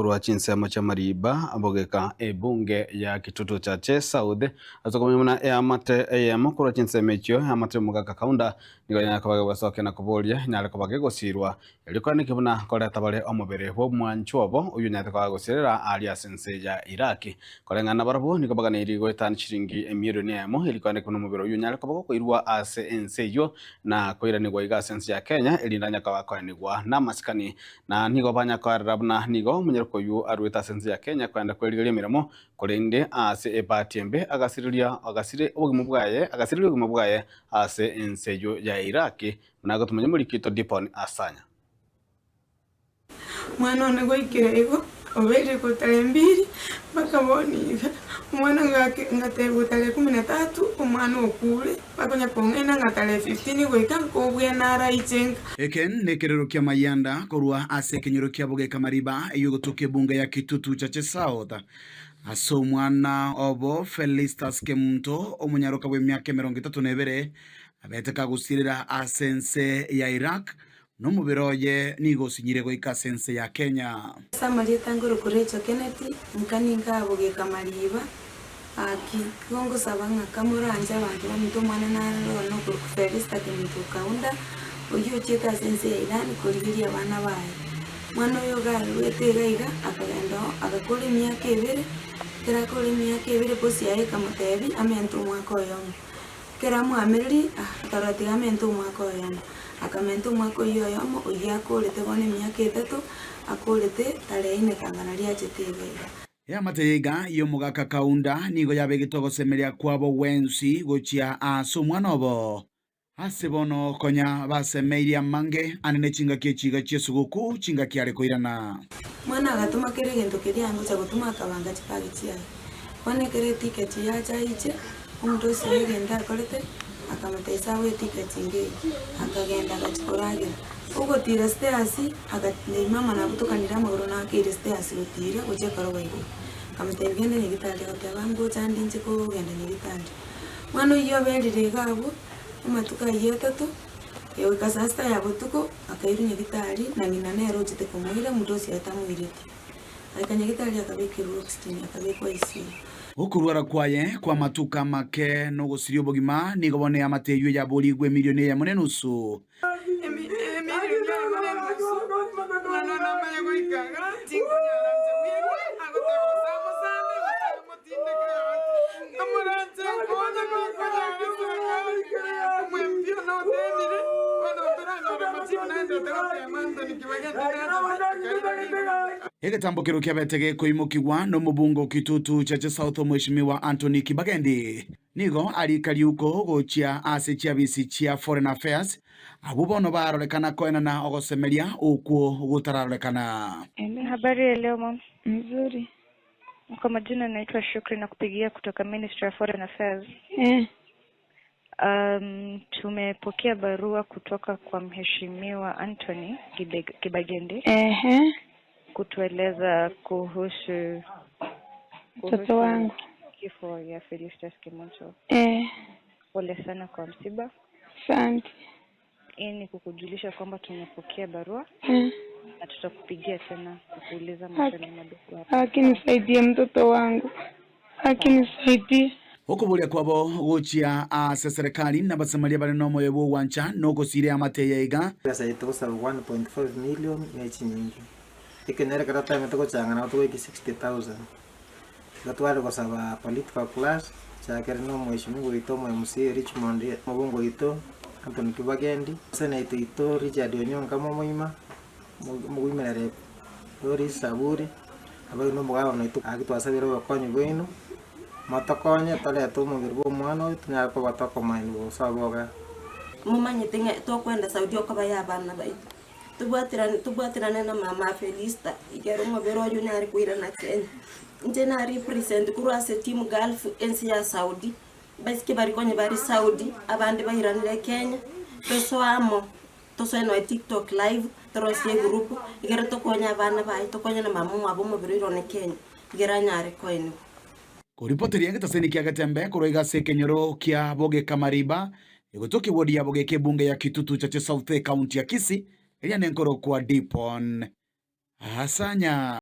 Korwa chinsemo chi'amariba bogeka ebunge ya Kitutu Chache South ase okomanya buna eamate eyemo korwa chinsemo echio eamate y'omogaka Kaunda nigo yanyare koba gegosokia na koboria enyare koba gegosirwa erio koeneki buna koreta bare omobere bw'omwanchwa obo oyio onyarete koba gosirera aaria ase ense ya Iraq. Koreng'ana nabarabwo nigo baganeirie goetania chiringi emilioni eyemo erio koeneki buna omobere oyio onyare koba gokoirwa ase ense eyio na koiranigwa iga ase ense ya Kenya erinde anyare koba akoenigwa namasikani Na nigo banyakoarera buna nigo omonyaroke oyio aruete ase ense ya Kenya koenda kwerigeria emeremo, korende ase ebahati embe agasireria agasire obogima bwaye agasireria obogima bwaye ase ense eyio ya Iraq, buna agotomanya omoriki oito Dipon Asanya. Omwana one goikera igo, obeire gotara embiri mpaka bono iga, omwana ngake ngatebwa tarehe kumi na tatu, omwana okure. Bakonya kong'aina ng'a tarehe 15 goika nkobua naraiche nka. Eke nekerero ki'amayanda korwa ase ekenyoro kia Bogeka Mariba eyio egotoka ebunge ya Kitutu Chache South. Ase omwana obo Felistus Kemunto, omonyaroka bw'emiaka 32, abete kagosirera ase ense ya Iraq, na omobere oye nigo osinyire goika ase ense ya Kenya. Ase amarieta nkorokwa Rachel Kennedy, nka ninka Bogeka Mariba, Gaki, igo ngosaba ng'a kamoranche abanto baminto omwana naroro one okorokwa Felista Kemunto Kaunda, oyio ochiete ase ense ya Iran korigeria abana baye. Omwana oyo iga aruete iga iga, akagenda oo, agakora emiaka ebere, ekero akora emiaka ebere bosi yaye ekamotebia amente omwaka oyomo. Ekero amwamererie, akarora tiga amente omwaka oyomo. Akamenta omwaka oyio oyomo, oyio akorete bono emiaka etato, akorete tarehe ine kangana riachete iga iga. Eamate yaiga y'omogaka Kaunda nigo yabegete ogosemeria kwabo gwensi gochia ase omwana obo. Ase bono konya basemeirie amange ane ne chingaki echiga chi'esuguku chingaki are koirana. Omwana agatoma kera egento keria agocha gotoma akabanga chibagi chiaye. Bono ekero etiketi yacha aiche, omonto osinywa egento akorete, akamotebia sawa etiketi ngeiyo. Akagenda agachia koragera. Ogotira stairs, agatebia mama nabutokanire amagoro nakeire stairs gotira gochia ekoroba igoro. Akamotebia genda nyagitari, agateba ngocha nde inche kogenda nyagitari. Bono oyio oberire iga abwo, amatuko ayio atato, goika saa sita ya botuko, akairwa nyagitari, na ng'ina nere ochete komoira, omonto osio atamoireti. Agaika nyagitari akabekerwa oxygen, akabekwa ICU. Okorwara kwaye kw'amatuko amake na ogosiria obogima nigo bono eamate eyio yaborigwe emilioni eyemo na enusu. Egetambokero kiabete gekoimokigwa nomobunge o Kitutu Chache South Omweshimiwa Anthony Kibagendi. Nigo arika riuko gochia ase chiabisi chia Foreign Affairs, abwo bono barorekana koenana ogosemeria okwo gotararorekana. Habari ya leo ma'am. Mzuri. Kwa majina naitwa Shukri na kupigia kutoka Ministry of Foreign Affairs. Eh. Tumepokea barua kutoka kwa Mheshimiwa Anthony Kibagendi Ehe. kutueleza kuhusu Mtoto kuhusu wangu. kifo ya Felistus Kimonto. Eh. Pole sana kwa msiba. Asante. Hii ni kukujulisha kwamba tumepokea barua Eh. na tutakupigia tena kukuuliza maswali madogo hapa. Akinisaidie mtoto wangu. Akinisaidie. Okoboria kwabo gochia ase serikali nabasamaria bare nomoyo bw'ogwancha na ogosiria amate aya iga. Chibesa echi togosaba 1.5 million ne chinyinge. Ekenyoro ekero totaemete gochanga nabo togoika 60,000. Igo tware gosaba political class, chakere na omweshimiwa oito omo MCA Richmond, omobunge oito Anthony Kibagendi, senator oito Richard Onyonka momoima, omogoimerere Doris Saburi, naboigo na omogabana oito gaki twasabire obokonyi bwaino, motokonye torete omobere bwa omwana oyo tonyare koba tokomoenia gose oboga. Momanyete ng'a tokoenda Saudi okoba ya abana baito. Tobwaterane tobwaterane na mama Felista ekero omobere oye onyare koirana Kenya. Inche na represent korwa ase team Gulf ense ya Saudi, baiseke baria konya bare Saudi, abande bairanire Kenya, tosoe amo, tosoe nonya TikTok live, torosie egroup, ekero tokonye abana baye, tokonye na mama omwabo omobere oirane Kenya, ekero anyare koenigwa. Koripoteria egetaseni kia Getembe korwa iga ase ekenyoro kia Bogeka Mariba, egotokia ewodi ya Bogeka ebunge ya Kitutu Chache South ekaunti ya Kisii, eria nenkorokwa Dipon Asanya.